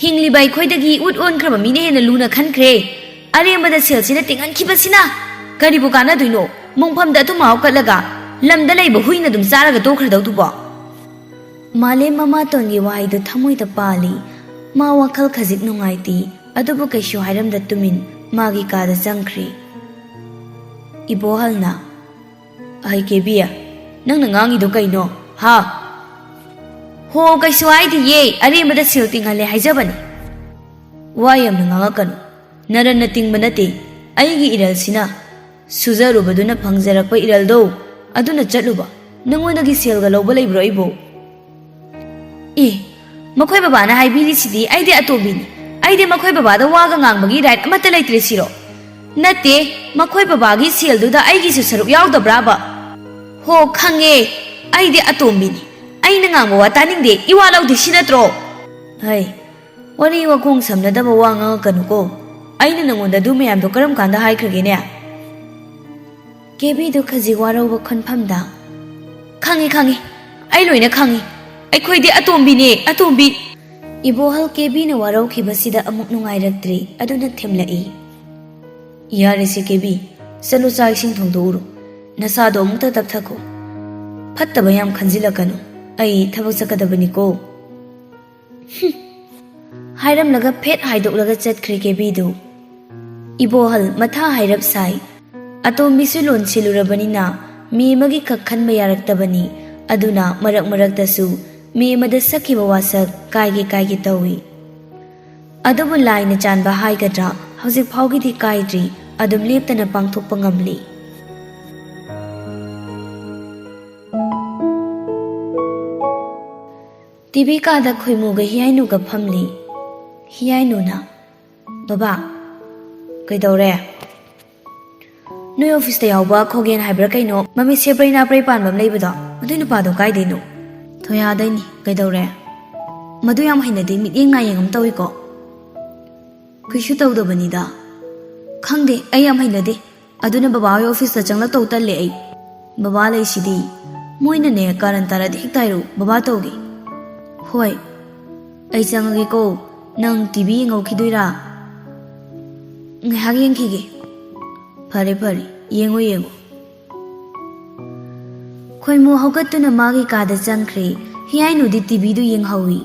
ꯍꯤꯡꯂꯤꯕ ꯑꯩꯈꯣꯏꯗꯒꯤ ꯎꯠ ꯑꯣꯟꯈ꯭ꯔꯕ ꯃꯤꯅ ꯍꯦꯟꯅ ꯂꯨꯅ ꯈꯟꯈ꯭ꯔꯦ꯫ ꯑꯔꯦꯝꯕꯗ ꯁꯦꯜꯁꯤꯅ ꯇꯤꯡꯍꯟꯈꯤꯕꯁꯤꯅ꯫ ꯀꯔꯤꯕꯨ ꯀꯥꯟꯅꯗꯣꯏꯅꯣ? ꯃꯣꯡꯐꯝꯗ ꯑꯊꯨꯝ ꯑꯍꯥꯎ ꯀꯠꯂꯒ ꯂꯝꯗ ꯂꯩꯕ ꯍꯨꯏꯅ ꯑꯗꯨꯝ ꯆꯥꯔꯒ ꯇꯣꯛꯈ꯭ꯔꯗꯧꯗꯨꯕꯣ?" ꯃꯥꯂꯦꯝ ꯃꯃꯥꯇꯣꯟꯒꯤ ꯋꯥꯍꯩꯗꯨ ꯊꯃꯣꯏꯗ ꯄꯥꯜꯂꯤ꯫ ꯃꯥ ꯋꯥꯈꯜ ꯈꯖꯤꯛ ꯅꯨꯡꯉꯥꯏꯇꯦ, ꯑꯗꯨꯕꯨ ꯀꯩꯁꯨ ꯍꯥꯏꯔꯝꯗ ꯇꯨꯃꯤꯟ ꯃꯥꯒꯤ ꯀꯥꯗ ꯆꯪꯈ꯭ꯔꯦ꯫ ꯏꯕꯣꯍꯜꯅ, "ꯑꯍꯩ ꯀꯦꯕꯤ, ꯅꯪꯅ ꯉꯥꯡꯉꯤꯗꯣ ꯀꯩꯅꯣ? ꯍꯥ?" "ꯍꯣ, ꯀꯩꯁꯨ ꯍꯥꯏꯗꯤꯌꯦ, ꯑꯔꯦꯝꯕꯗ ꯁꯦꯜ ꯇꯤꯡꯍꯜꯂꯦ ꯍꯥꯏꯖꯕꯅꯤ꯫" "ꯋꯥ ꯌꯥꯝꯅ ꯉꯥꯡꯉꯛꯀꯅꯨ꯫ ꯅꯔꯟꯅ ꯇꯤꯡꯕ ꯅꯠꯇꯦ, ꯑꯩꯒꯤ ꯏꯔꯜꯁꯤꯅ꯫ ꯁꯨꯖꯔꯨꯕꯗꯨꯅ ꯐꯪꯖꯔꯛꯄ ꯏꯔꯜꯗꯣ, ꯑꯗꯨꯅ ꯆꯠꯂꯨꯕ꯫ ꯅꯉꯣꯟꯗꯒꯤ ꯁꯦꯜꯒ ꯂꯧꯕ ꯂꯩꯕ꯭ꯔꯣ ꯑꯩꯕꯨ?" "ꯑꯦ, ꯃꯈꯣꯏ ꯕꯕꯥꯅ ꯍꯥꯏꯕꯤꯔꯤꯁꯤꯗꯤ ꯑꯩꯗꯤ ꯑꯇꯣꯝꯕꯤꯅꯤ꯫ ꯑꯩꯗꯤ ꯃꯈꯣꯏ ꯕꯕꯥꯗ ꯋꯥꯒ ꯉꯥꯡꯕꯒꯤ ꯔꯥꯏꯠ ꯑꯃꯠꯇ ꯂꯩꯇ꯭ꯔꯦ ꯁꯤꯔꯣ?" "ꯅꯠꯇꯦ, ꯃꯈꯣꯏ ꯕꯕꯥꯒꯤ ꯁꯦꯜꯗꯨꯗ ꯑꯩꯒꯤꯁꯨ ꯁꯔꯨꯛ ꯌꯥꯎꯗꯕ꯭ꯔꯥꯕ?" "ꯍꯣ, ꯈꯪꯉꯦ, ꯑꯩꯗꯤ ꯑꯇꯣꯝꯕꯤꯅꯤ꯫ ꯑꯩꯅ ꯉꯥꯡꯕ ꯋꯥ ꯇꯥꯅꯤꯡꯗꯦ, ꯏꯋꯥ ꯂꯧꯗꯦ ꯁꯤ ꯅꯠꯇ꯭ꯔꯣ?" "ꯍꯩ, ꯋꯥꯔꯤ ꯋꯥꯈꯣꯡ ꯁꯝꯅꯗꯕ ꯋꯥ ꯉꯥꯡꯉꯛꯀꯅꯨꯀꯣ꯫ ꯑꯩꯅ ꯅꯉꯣꯟꯗ ꯑꯗꯨ ꯃꯌꯥꯝꯗꯣ ꯀꯔꯝ ꯀꯥꯟꯗ ꯍꯥꯏꯈ꯭ꯔꯒꯦꯅꯦ?" ꯀꯦꯕꯤꯗꯨ ꯈꯖꯤꯛ ꯋꯥꯔꯧꯕ ꯈꯣꯟꯐꯝꯗ, "ꯈꯪꯉꯤ, ꯈꯪꯉꯤ, ꯑꯩ ꯂꯣꯏꯅ ꯈꯪꯉꯤ꯫ ꯑꯩꯈꯣꯏꯗꯤ ꯑꯇꯣꯝꯕꯤꯅꯦ, ꯑꯇꯣꯝꯕꯤ꯫" ꯏꯕꯣꯍꯜ ꯀꯦꯕꯤꯅ ꯋꯥꯔꯧꯈꯤꯕꯁꯤꯗ ꯑꯃꯨꯛ ꯅꯨꯡꯉꯥꯏꯔꯛꯇ꯭ꯔꯦ, ꯑꯗꯨꯅ ꯊꯦꯝꯂꯛꯏ꯫ "ꯌꯥꯔꯦꯁꯦ ꯀꯦꯕꯤ, ꯆꯠꯂꯣ, ꯆꯥꯛ ꯏꯁꯤꯡ ꯊꯣꯡꯗꯣꯛꯎꯔꯣ꯫ ꯅꯁꯥꯗꯣ ꯑꯃꯨꯛꯇ ꯇꯞꯊꯈꯣ꯫ ꯐꯠꯇꯕ ꯌꯥꯝ ꯈꯟꯖꯤꯜꯂꯛꯀꯅꯨ, ꯑꯩ ꯊꯕꯛ ꯆꯠꯀꯗꯕꯅꯤꯀꯣ꯫" "ꯍꯨꯝ꯫" ꯍꯥꯏꯔꯝꯂꯒ ꯐꯦꯠ ꯍꯥꯏꯗꯣꯛꯂꯒ ꯆꯠꯈ꯭ꯔꯦ ꯀꯦꯕꯤꯗꯨ꯫ ꯏꯕꯣꯍꯜ ꯃꯊꯥ ꯍꯥꯏꯔꯞ ꯁꯥꯏ꯫ ꯑꯇꯣꯝꯕꯤꯁꯨ ꯂꯣꯟꯁꯤꯜꯂꯨꯔꯕꯅꯤꯅ ꯃꯤ ꯑꯃꯒꯤ ꯈꯛ ꯈꯟꯕ ꯌꯥꯔꯛꯇꯕꯅꯤ꯫ ꯑꯗꯨꯅ ꯃꯔꯛ ꯃꯔꯛꯇꯁꯨ ꯃꯤ ꯑꯃꯗ ꯁꯛꯈꯤꯕ ꯋꯥꯁꯛ ꯀꯥꯏꯒꯦ ꯀꯥꯏꯒꯦ ꯇꯧꯏ꯫ ꯑꯗꯨꯕꯨ ꯂꯥꯏꯅ ꯆꯥꯟꯕ ꯍꯥꯏꯒꯗ꯭ꯔꯥ, ꯍꯧꯖꯤꯛ ꯐꯥꯎꯒꯤꯗꯤ ꯀꯥꯏꯗ꯭ꯔꯤ, ꯑꯗꯨꯝ ꯂꯦꯞꯇꯅ ꯄꯥꯡꯊꯣꯛꯄ ꯉꯝꯂꯤ꯫ ꯇꯤꯚꯤ ꯀꯥꯗ ꯈꯣꯏꯃꯨꯒ ꯍꯤꯌꯥꯏꯅꯨꯒ ꯐꯝꯂꯤ꯫ ꯍꯤꯌꯥꯏꯅꯨꯅ, "ꯕꯕꯥ꯫" "ꯀꯩꯗꯧꯔꯦ?" "ꯅꯣꯏ ꯑꯣꯐꯤꯁꯇ ꯌꯥꯎꯕ ꯈꯣꯒꯦꯟ ꯍꯥꯏꯕ꯭ꯔꯥ ꯀꯩꯅꯣ, ꯃꯃꯤꯠꯁꯦ ꯕ꯭ꯔꯩꯅꯥ ꯕ꯭ꯔꯩ ꯄꯥꯟꯕ ꯑꯃ ꯂꯩꯕꯗꯣ?" "ꯑꯗꯨꯏ ꯅꯨꯄꯥꯗꯣ ꯀꯥꯏꯗꯩꯅꯣ?" "ꯊꯣꯌꯥꯗꯩꯅꯤ꯫ ꯀꯩꯗꯧꯔꯦ?" "ꯃꯗꯨ ꯌꯥꯝ ꯍꯩꯅꯗꯦ, ꯃꯤꯠꯌꯦꯡ ꯅꯥꯌꯦꯡ ꯑꯃ ꯇꯧꯏꯀꯣ?" "ꯀꯩꯁꯨ ꯇꯧꯗꯕꯅꯤꯗ꯫ ꯈꯪꯗꯦ, ꯑꯩ ꯌꯥꯝ ꯍꯩꯅꯗꯦ꯫ ꯑꯗꯨꯅ ꯕꯕꯥ ꯍꯣꯏ ꯑꯣꯐꯤꯁꯇ ꯆꯪꯂꯛꯇꯧ ꯇꯜꯂꯦ ꯑꯩ꯫ ꯕꯕꯥ ꯂꯩꯁꯤꯗꯤ꯫ ꯃꯣꯏꯅꯅꯦ ꯀꯥꯔꯟ ꯇꯥꯔꯗꯤ ꯍꯦꯛꯇ ꯍꯥꯏꯔꯛꯎ, ꯕꯕꯥ ꯇꯧꯒꯦ꯫" "ꯍꯣꯏ, ꯑꯩ ꯆꯪꯉꯒꯦꯀꯣ꯫ ꯅꯪ ꯇꯤ ꯚꯤ ꯌꯦꯡꯍꯧꯈꯤꯗꯣꯏꯔꯥ?" "ꯉꯥꯏꯍꯥꯛ ꯌꯦꯡꯈꯤꯒꯦ꯫" "ꯐꯔꯦ, ꯐꯔꯦ, ꯌꯦꯡꯉꯣ, ꯌꯦꯡꯉꯣ꯫" ꯈꯣꯏꯃꯨ ꯍꯧꯒꯠꯇꯨꯅ ꯃꯥꯒꯤ ꯀꯥꯗ ꯆꯪꯈ꯭ꯔꯦ꯫ ꯍꯤꯌꯥꯏꯅꯨꯗꯤ ꯇꯤ ꯚꯤꯗꯨ ꯌꯦꯡꯍꯧꯏ꯫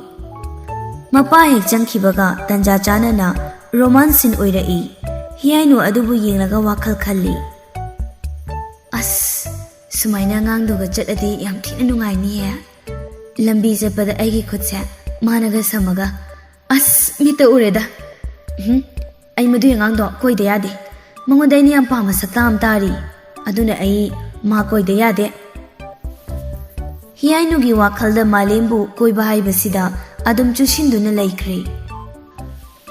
ꯃꯄꯥ ꯍꯦꯛ ꯆꯪꯈꯤꯕꯒ ꯇꯟꯖꯥ ꯆꯥꯅꯅ ꯔꯣꯃꯥꯟꯁ ꯁꯤꯟ ꯑꯣꯏꯔꯛꯏ꯫ ꯍꯤꯌꯥꯏꯅꯨ ꯑꯗꯨꯕꯨ ꯌꯦꯡꯂꯒ ꯋꯥꯈꯜ ꯈꯜꯂꯤ꯫ "ꯑꯁ, ꯁꯨꯃꯥꯏꯅ ꯑꯉꯥꯡꯗꯨꯒ ꯆꯠꯂꯗꯤ ꯌꯥꯝ ꯊꯤꯅ ꯅꯨꯡꯉꯥꯏꯅꯤꯍꯦ꯫ ꯂꯝꯕꯤ ꯆꯠꯄꯗ ꯑꯩꯒꯤ ꯈꯨꯠꯁꯦ ꯃꯥꯅꯒ ꯁꯝꯃꯒ, ꯑꯁ, ꯃꯤꯠꯇ ꯎꯔꯦꯗ꯫ ꯎꯝ, ꯑꯩ ꯃꯗꯨꯏ ꯑꯉꯥꯡꯗꯣ ꯀꯣꯏꯗ ꯌꯥꯗꯦ꯫ ꯃꯉꯣꯟꯗ ꯑꯩꯅ ꯌꯥꯝ ꯄꯥꯝꯕ ꯁꯛꯇꯥꯛ ꯑꯃ ꯇꯥꯔꯤ꯫ ꯑꯗꯨꯅ ꯑꯩ ꯃꯥ ꯀꯣꯏꯗ ꯌꯥꯗꯦ꯫" ꯍꯤꯌꯥꯏꯅꯨꯒꯤ ꯋꯥꯈꯜꯗ ꯃꯥꯂꯦꯝꯕꯨ ꯀꯣꯏꯕ ꯍꯥꯏꯕꯁꯤꯗ ꯑꯗꯨꯝ ꯆꯨꯁꯤꯟꯗꯨꯅ ꯂꯩꯈ꯭ꯔꯦ꯫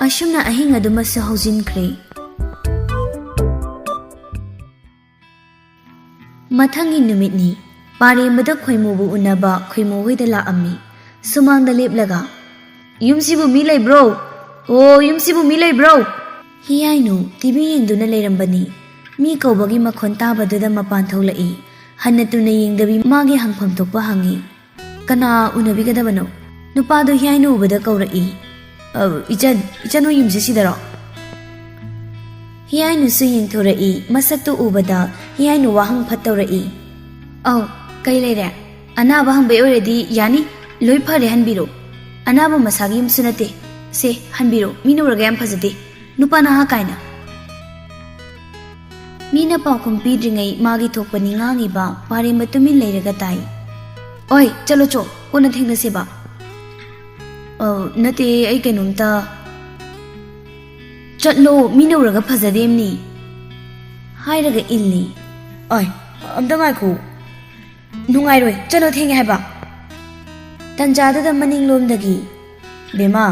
ꯑꯁꯨꯝꯅ ꯑꯍꯤꯡ ꯑꯗꯨꯃꯁꯨ ꯍꯧꯖꯤꯟꯈ꯭ꯔꯦ꯫ ꯃꯊꯪꯒꯤ ꯅꯨꯃꯤꯠꯅꯤ꯫ ꯄꯥꯔꯦꯝꯕꯗ ꯈꯣꯏꯃꯨꯕꯨ ꯎꯅꯕ ꯈꯣꯏꯃꯨ ꯍꯣꯏꯗ ꯂꯥꯛꯑꯝꯃꯤ꯫ ꯁꯨꯃꯥꯡꯗ ꯂꯦꯞꯂꯒ, "ꯌꯨꯝꯁꯤꯕꯨ ꯃꯤ ꯂꯩꯕ꯭ꯔꯣ? ꯑꯣ, ꯌꯨꯝꯁꯤꯕꯨ ꯃꯤ ꯂꯩꯕ꯭ꯔꯣ?" ꯍꯤꯌꯥꯏꯅꯨ ꯇꯤ ꯚꯤ ꯌꯦꯡꯗꯨꯅ ꯂꯩꯔꯝꯕꯅꯤ꯫ ꯃꯤ ꯀꯧꯕꯒꯤ ꯃꯈꯣꯟ ꯇꯥꯕꯗꯨꯗ ꯃꯄꯥꯟ ꯊꯣꯛꯂꯛꯏ꯫ ꯍꯟꯅ ꯇꯨꯅ ꯌꯦꯡꯗꯕꯤ ꯃꯥꯒꯤ ꯍꯪꯐꯝ ꯊꯣꯛꯄ ꯍꯪꯉꯤ꯫ "ꯀꯅꯥ ꯎꯅꯕꯤꯒꯗꯕꯅꯣ?" ꯅꯨꯄꯥꯗꯨ ꯍꯤꯌꯥꯏꯅꯨ ꯎꯕꯗ ꯀꯧꯔꯛꯏ꯫ "ꯑ, ꯏꯆꯟ, ꯏꯆꯟ ꯍꯣꯏ ꯌꯨꯝꯁꯦ ꯁꯤꯗꯔꯣ?" ꯍꯤꯌꯥꯏꯅꯨꯁꯨ ꯌꯦꯡꯊꯣꯔꯛꯏ꯫ ꯃꯁꯛꯇꯨ ꯎꯕꯗ ꯍꯤꯌꯥꯏꯅꯨ ꯋꯥꯍꯪ ꯐꯠ ꯇꯧꯔꯛꯏ꯫ "ꯑꯧ, ꯀꯩ ꯂꯩꯔꯦ? ꯑꯅꯥꯕ ꯍꯪꯕꯩ ꯑꯣꯏꯔꯗꯤ ꯌꯥꯅꯤ, ꯂꯣꯏ ꯐꯔꯦ, ꯍꯟꯕꯤꯔꯣ꯫ ꯑꯅꯥꯕ ꯃꯁꯥꯒꯤ ꯌꯨꯝꯁꯨ ꯅꯠꯇꯦ꯫ ꯁꯦ, ꯍꯟꯕꯤꯔꯣ, ꯃꯤꯅ ꯎꯔꯒ ꯌꯥꯝ ꯐꯖꯗꯦ, ꯅꯨꯄꯥ ꯅꯍꯥ ꯀꯥꯏꯅ꯫" ꯃꯤꯅ ꯄꯥꯎꯈꯨꯝ ꯄꯤꯗ꯭ꯔꯤꯉꯩ ꯃꯥꯒꯤ ꯊꯣꯛꯄꯅꯤ ꯉꯥꯡꯉꯤꯕ ꯄꯥꯔꯦꯝꯕ ꯇꯨꯃꯤꯟ ꯂꯩꯔꯒ ꯇꯥꯏ꯫ "ꯑꯣꯏ, ꯆꯠꯂꯣ ꯆꯣ, ꯀꯣꯟꯅ ꯊꯦꯡꯅꯁꯦꯕ꯫" "ꯑꯧ, ꯅꯠꯇꯦ, ꯑꯩ ꯀꯩꯅꯣꯝꯇ꯫" "ꯆꯠꯂꯣ, ꯃꯤꯅ ꯎꯔꯒ ꯐꯖꯗꯦꯝꯅꯤ꯫" ꯍꯥꯏꯔꯒ ꯏꯜꯂꯤ꯫ "ꯑꯣꯏ, ꯑꯝꯇ ꯉꯥꯏꯈꯣ꯫ ꯅꯨꯡꯉꯥꯏꯔꯣꯏ, ꯆꯠꯂꯣ, ꯊꯦꯡꯉꯦ ꯍꯥꯏꯕ꯫" ꯇꯟꯖꯥꯗꯨꯗ ꯃꯅꯤꯡꯂꯣꯝꯗꯒꯤ, "ꯕꯦꯝꯃ,